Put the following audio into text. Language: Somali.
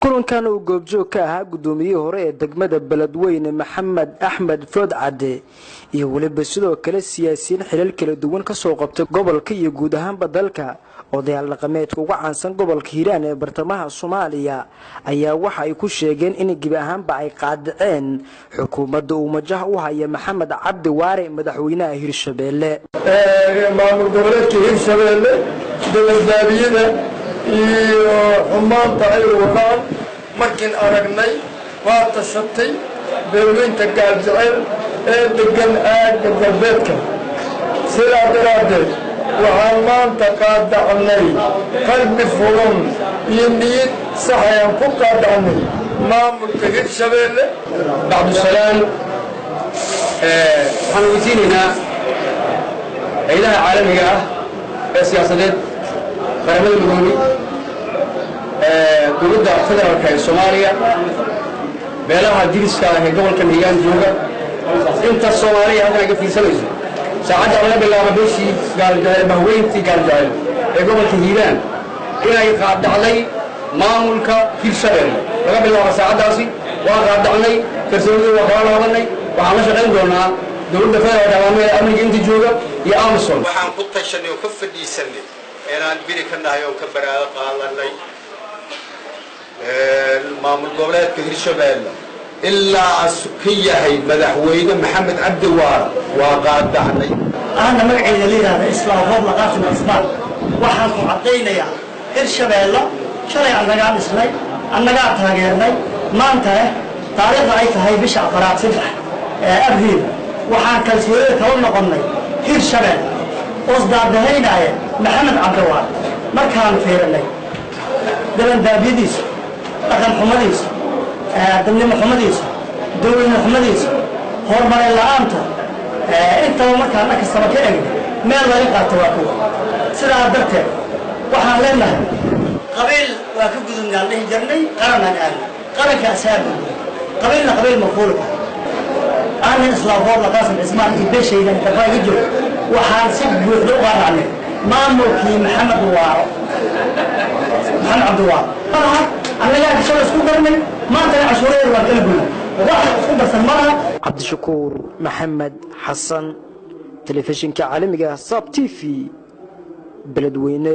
Kulankan uu goobjoog ka ahaa guddoomiyihii hore ee degmada Beledweyne, Maxamed Axmed Food Cadde, iyo weliba sidoo kale siyaasiyiin xilal kala duwan kasoo qabtay gobolka iyo guud ahaanba dalka, odayaal dhaqameedka uga caansan gobolka Hiiraan ee bartamaha Soomaaliya, ayaa waxa ay ku sheegeen in gebi ahaanba ay qaadaceen xukuumadda uu majaha u haya Maxamed Cabdi Waare, madaxweynaha Hirshabeelle. Maamul goboleedka Hirshabeelle dabadaabiyada iyo xumaanta ay wadaan markiin aragnay, waa tashatay beelweynta Gaaljecel ee deggan aagga galbeedka. Sidaa daraaddeed waxaan maanta qaadacnay, qalbi furan iyo niyad sax ayaan ku qaadacnay maamulka Hirshabeelle. Bacdusalaan, waxaan weydiinaynaa hayadaha caalamiga ah ee siyaasadeed, Qaramada Midoobey, dowladda federaalka ee Soomaaliya, beelaha diriska ah ee gobolka Hiiraan jooga, inta Soomaaliya halkan ay ka fiirsanayso, saacadda laga bilaabo beeshii Gaaljecel, bahweyntii Gaaljecel ee gobolka Hiiraan, inay qaadacday maamulka Hirshabeelle. Laga bilaabo saacaddaasi waa qaadacnay, kalsoonidii waa kala laabanay. Waxaan la shaqayn doonaa dowladda federaalka amaamada amniga inta jooga iyo AMISOM. Waxaan ku tashanay oo ka fadhiisanay inaan biri ka nahay oon ka baraado qaadanay maamul goboleedka Hirshabeelle ilaa as ka yahay madaxweyne Maxamed Cabdi Waara, waa qaadacnay. Ahna magaceeda la yidhahda Islaam Roobla Qaasim Cismaan, waxaan ku caddaynayaa Hirshabeelle shalay annagaa dhisnay, annagaa taageernay. Maanta eh taariikhda ay tahay bisha afaraad, 3 ee Abriil, waxaan kalsoonida kala noqonnay Hirshabeelle oosdaadahaynaya Maxamed Cabdiwaar. Markaan fiirinay dabandaabyadiisu, dhaqan xumadiisu, dadnimo xumadiisu, dowladnimo xumadiisu, horumarin la'aanta, intaba markaan dhan kastaba ka egna, meel laga qaato waa kuwa. Sidaa darteed waxaan leenahay qabiil waa ka gudubnaan dhihi jirnay, qaranaan aadna, qaranka asaa burburay, qabiilna qabiil mafuuli kara. Aanan Islaam Roobla Qaasim Cismaan iyo beeshaydan garbaa iga joogo, waxaan si buuxda u qaadacnay maamulkii Maxamed Waaro, Maxamed Cabdiwaaro. Malaha annagaa shalay isku darnay, maantana cashuuradeeda waan kala goynay, wax isku darsan malaha. Cabdishakuur Maxamed Xasan, telefishinka caalamiga Sab TV, Beledweyne.